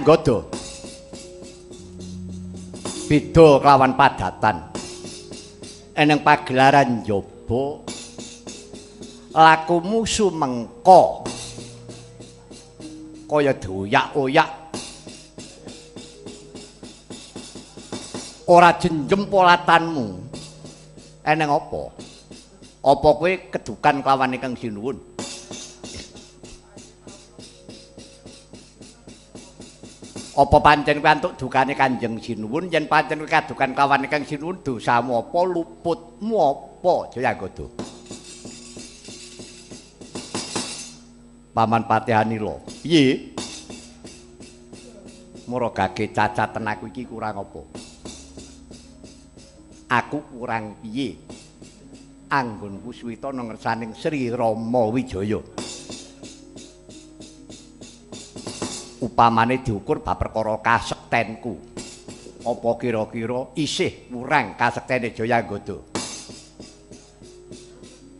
Jaya Anggada. Beda kelawan padatan. Eneng pagelaran njaba lakumu sumengka kaya doyak-oyak. Ora jenjem polatanmu. Eneng apa? Apa kowe kedukan kelawan ingkang sinuwun? Apa pancen kowe antuk dukane Kanjeng Sinuwun? Yen pancen kowe kadukan kelawan ingkang sinuwun, dosamu apa, luputmu apa, Jaya Anggada? Paman Patih Anila, piye? Muragake cacaten aku iki kurang apa? Aku kurang piye? Anggonku suwita nang ngersaning Sri Rama Wijaya. Upamane diukur bab perkara kasektenku. Apa kira-kira isih kurang kasektene Jaya Anggada?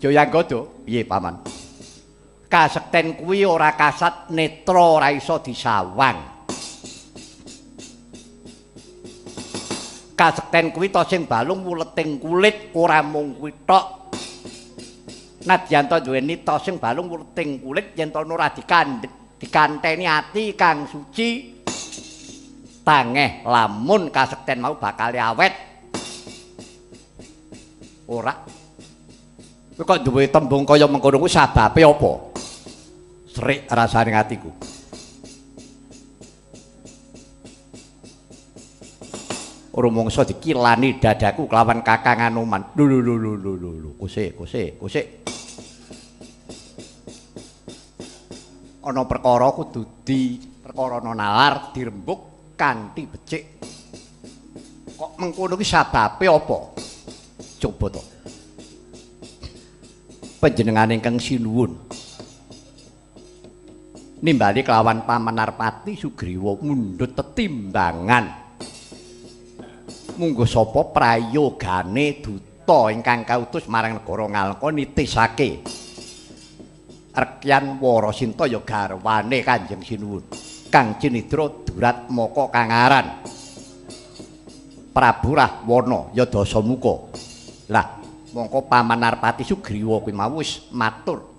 Jaya Anggada, piye Paman? Kasekten kuwi ora kasat netra, ora iso disawang. Kasekten kuwi ta sing balung wuleting kulit, ora mung kuwi tok. Nadyan ta duweni ta sing balung wuleting kulit yen ta ora dikanteni ati kang suci, tangeh lamun kasekten mau bakal awet. Ora. Kowe kok duwe tembung kaya mengkono kuwi sababe apa? Serik rasane atiku. Rumangsa dikilani dadaku kelawan Kakang Anoman. Lho lho lho lho lho lho, kosek kosek kosek. Ana perkara kudu di perkara nalar dirembuk kanthi becik. Kok mengkono kuwi sababe apa? Coba to. Panjenengane ingkang sinuwun nimbali kelawan Paman Narpati Sugriwa mundhut tetimbangan. Munggo sapa prayogane duta ingkang kautus marang negara Ngalengka nitisake Rekyan Warasinta ya garwane Kanjeng Sinuwun kang cinidra Duratmaka kang aran Prabu Rahwana ya Dasamuka. Lah mongko Paman Narpati Sugriwa kuwi mau wis matur.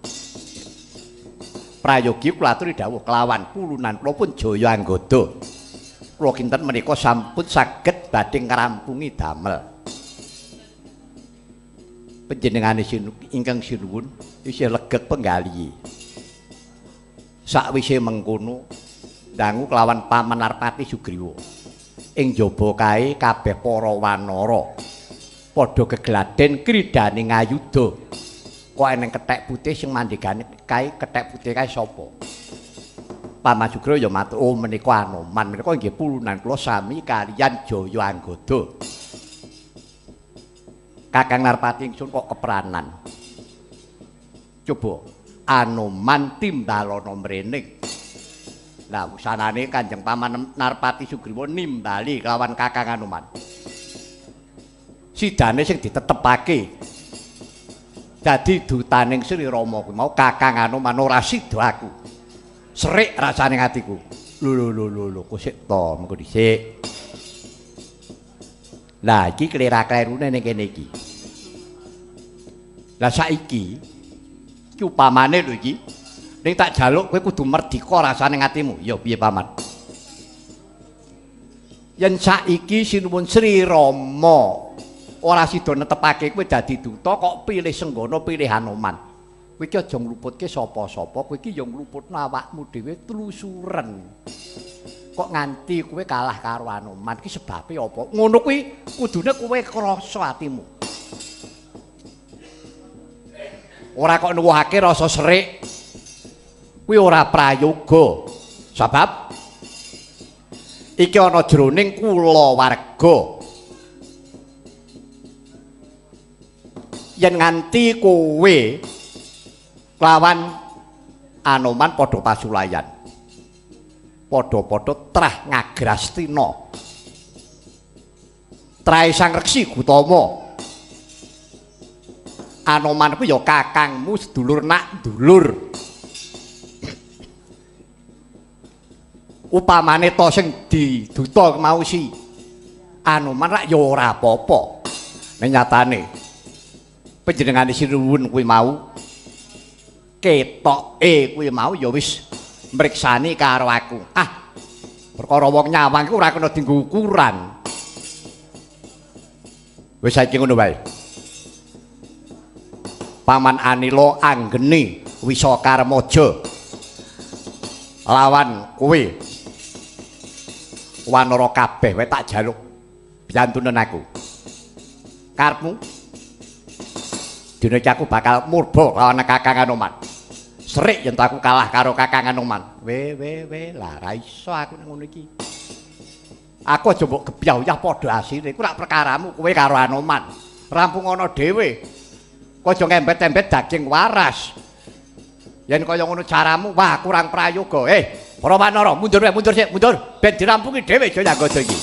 Prayogi kula aturi dawuh kelawan pulunan kula pun Jaya Anggada. Kula kinten menika sampun saged badhe ngrampungi damel. Panjenengane ingkang sinuwun isih legeg penggalihe. Sakwise mengkono dangu kelawan Paman Narpati Sugriwa. Ing jaba kae kabeh para wanara padha gegladen kridane ngayuda. Kok eneng kethek putih sing mandhegane kae kethek putih kae sapa? Paman Sugriwa ya matur, oh menika Anoman, menika nggih pulunan kula sami kaliyan Jaya Anggada. Kakang Narpati ingsun kok kepranan. Coba Anoman timbalana mrene. Lah wusanane Kanjeng Paman Narpati Sugriwa nimbali kelawan Kakang Anoman. Sidane sing ditetepake dadi dutaning Sri Rama kuwi mau Kakang Anoman ora sida aku. Serik rasane atiku. Lho lho lho lho lho, kosik to mengko dhisik. Lah iki klera-klerune ning kene iki. Lah saiki iki upamane lho iki. Ning tak jaluk kowe kudu merdika rasane atimu. Ya piye Paman? Yen saiki Sinuwun Sri Rama ora sida netepake kowe dadi duta kok pilih Senggana pilih Hanoman. Kowe iki aja ngluputke sapa-sapa, kowe iki ya ngluputno awakmu dhewe tlusuren. Kok nganti kowe kalah karo Hanoman iki sebabe apa? Ngono kuwi kudune kowe krasa atimu. Ora kok nuwuhake rasa serik. Kuwi ora prayoga. Sebab iki ana jroning kulawarga. Yen nganti kowe lawan Anoman padha pasulayan. Padha-padha trah ngagrastina. Trahe Sang Reksi Gutama. Anoman kuwi ya kakangmu sedulur nak dulur. Upamane to sing diduta mau si Anoman rak ya ora apa-apa. Ning nyatane panjenengane sinuwun kuwi mau ketoke kuwi mau ya wis mriksani karo aku. Ah, perkara wong nyawang iku ora kena dienggo ukuran. Wis saiki ngono wae. Paman Anila anggene Wisakarmaja lawan kowe wanara kabeh wae tak jaluk biyantunen aku. Karepmu dina iki aku bakal murba lawan Kakang Anoman. Serik yen aku kalah karo Kakang Anoman. We we we lah ra iso aku nang ngono iki. Aku aja mbok gebyah-uyah padha asine. Iku rak perkaramu kowe karo Anoman. Rampung ana dhewe. Kowe aja ngembet-embet daging waras. Yen kaya ngono caramu, wah kurang prayoga. Para wanara, mundur wae, mundur sik, mundur. Ben dirampungi dhewe Jayanggada iki.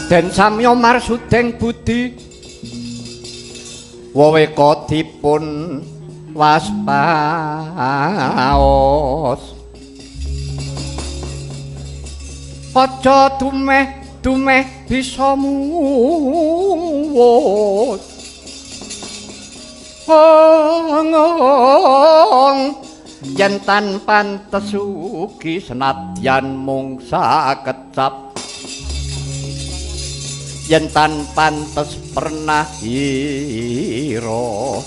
Den samya marsudeng budi weweka dipun waspaos aja dumeh dumeh bisa muwut ong yen tan pantes ugi senadyan mung sakecap yen tan pantes pernah ira.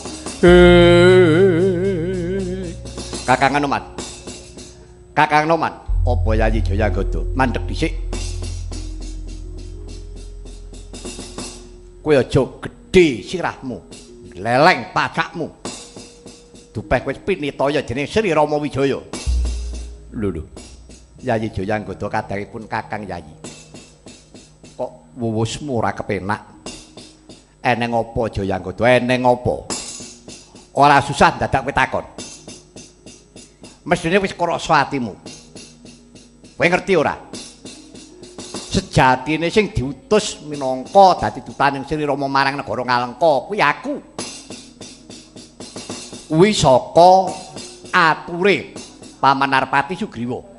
Kakang Anoman, Kakang Anoman, apa Yayi Jayanggada mandeg dhisik. Kowe aja gedhe sirahmu, gleleng pacakmu. Dupeh kowe pinitaya jenenge Sri Rama Wijaya. Lho lho. Yayi Jayanggada kadaripun Kakang Yayi. Kok wuwusmu ora kepenak? Eneng apa Jayanggada? Eneng apa? Ora susah dadak kowe takon. Mesthine wis krasa atimu. Kowe ngerti ora? Sejatine sing diutus minangka dadi dutaning Sri Rama marang negara Ngalengka kuwi aku. Kuwi saka ature Paman Narpati Sugriwa.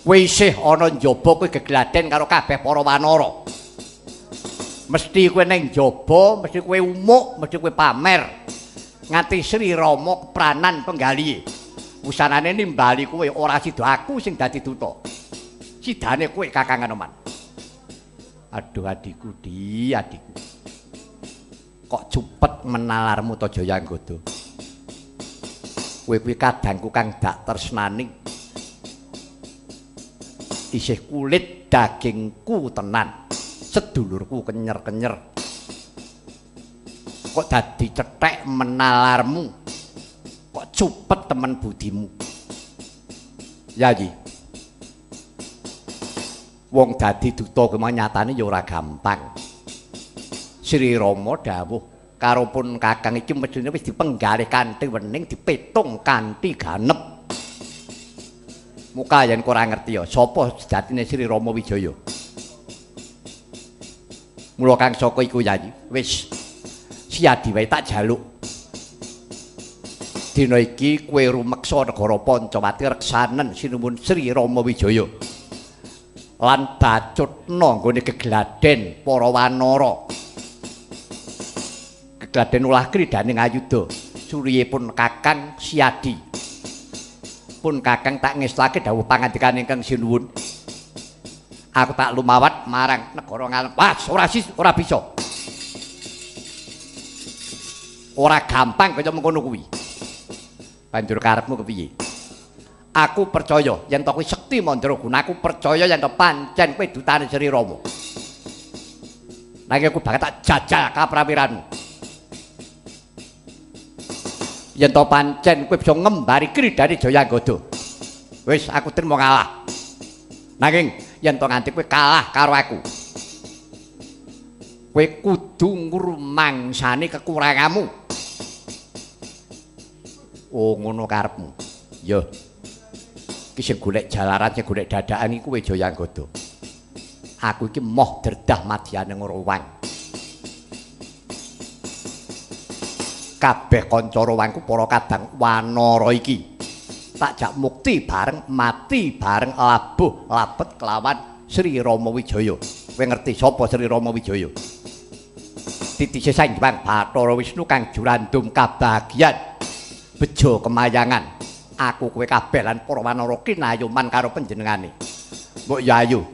Kowe isih ana njaba kowe gegladen karo kabeh para wanara. Mesti kowe ning njaba, mesti kowe umuk, mesti kowe pamer. Nganti Sri Rama kepranan penggalihe. Wusanane nimbali kowe ora sida aku sing dadi duta. Sidane kowe Kakang Anoman. Aduh adikku, di adikku. Kok cupet menalarmu to Jayanggada? Kowe kuwi kadangku kang dak tresnani. Isih kulit dagingku tenan. Sedulurku kenyer-kenyer. Kok dadi cethek menalarmu? Kok cupet temen budimu? Yayi. Wong dadi duta kuwi nyatane ya ora gampang. Sri Rama dawuh karo pun Kakang iki mestine wis dipenggalih kanthi wening, dipetung kanthi ganep. Muka yen ora ngerti ya sapa sejatine Sri Rama Wijaya. Mula kang saka iku Yayi, wis siadi wae tak jaluk. Dina iki kowe rumeksa negara Pancawati reksanen sinuwun Sri Rama Wijaya. Lan bacutna nggone gegladen para wanara. Gegladen ulah kridhaning ayuda suriyipun Kakang Siadi. Pun Kakang tak ngestake dawuh pangandikan ingkang sinuwun. Aku tak lumawat marang negara Ngaleng. Wah, ora sis, ora bisa. Ora gampang kaya mengkono kuwi. Banjur karepmu kepiye? Aku percaya yen to kuwi sekti mandraguna, aku percaya yen to pancen kowe dutane Sri Rama. Nanging aku bakal tak jajal kaprawiranmu. Yen to pancen kowe bisa ngembari kridane Jayanggada. Wis aku trimo kalah. Nanging yen to nganti kowe kalah karo aku, kowe kudu ngrumangsani kekuranganmu. Oh ngono karepmu. Ya. Iki sing golek jalaran, sing golek dadakan iki kowe Jayanggada. Aku iki moh derdah madyane ngrowang. Kabeh kanca rowangku para kadang wanara iki tak jak mukti bareng mati bareng labuh labet kelawan Sri Rama Wijaya. Kowe ngerti sapa Sri Rama Wijaya? Titise Sang Hyang Bathara Wisnu kang jurandum kabahagian bejo kemayangan. Aku kowe kabeh lan para wanara kinayuman karo panjenengane. Mbok ya ayo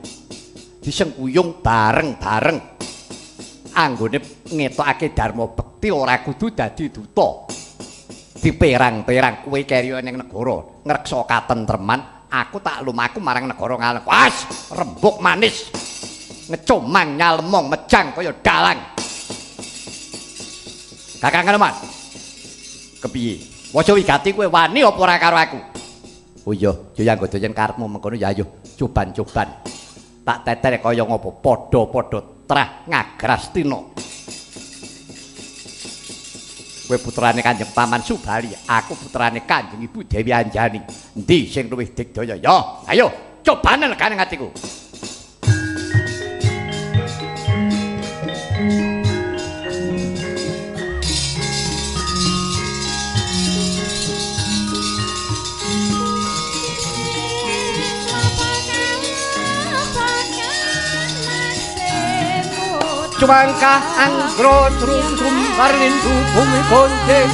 disengkuyung bareng-bareng anggone ngetokake dharma bekti ora kudu dadi duta. Diperang-perang kowe keri ning negara ngreksa katentreman, aku tak lumaku marang negara ngaleng. Was, rembug manis. Ngecomang nyalemong mejang kaya dalang. Kakang Anoman. Kepiye? Waca wigati kowe wani apa ora karo aku? Oh iya, Jayanggada yen karepmu mengkono ya ayo coban-coban. Tak tetere kaya ngopo padha-padha trah ngagrastina. Kowe putrane Kanjeng Paman Subali, aku putrane Kanjeng Ibu Dewi Anjani. Endi sing luwih digdaya? Ya, ayo cobane legane atiku. Cumangkah anggro trum trum parlindu bumi konting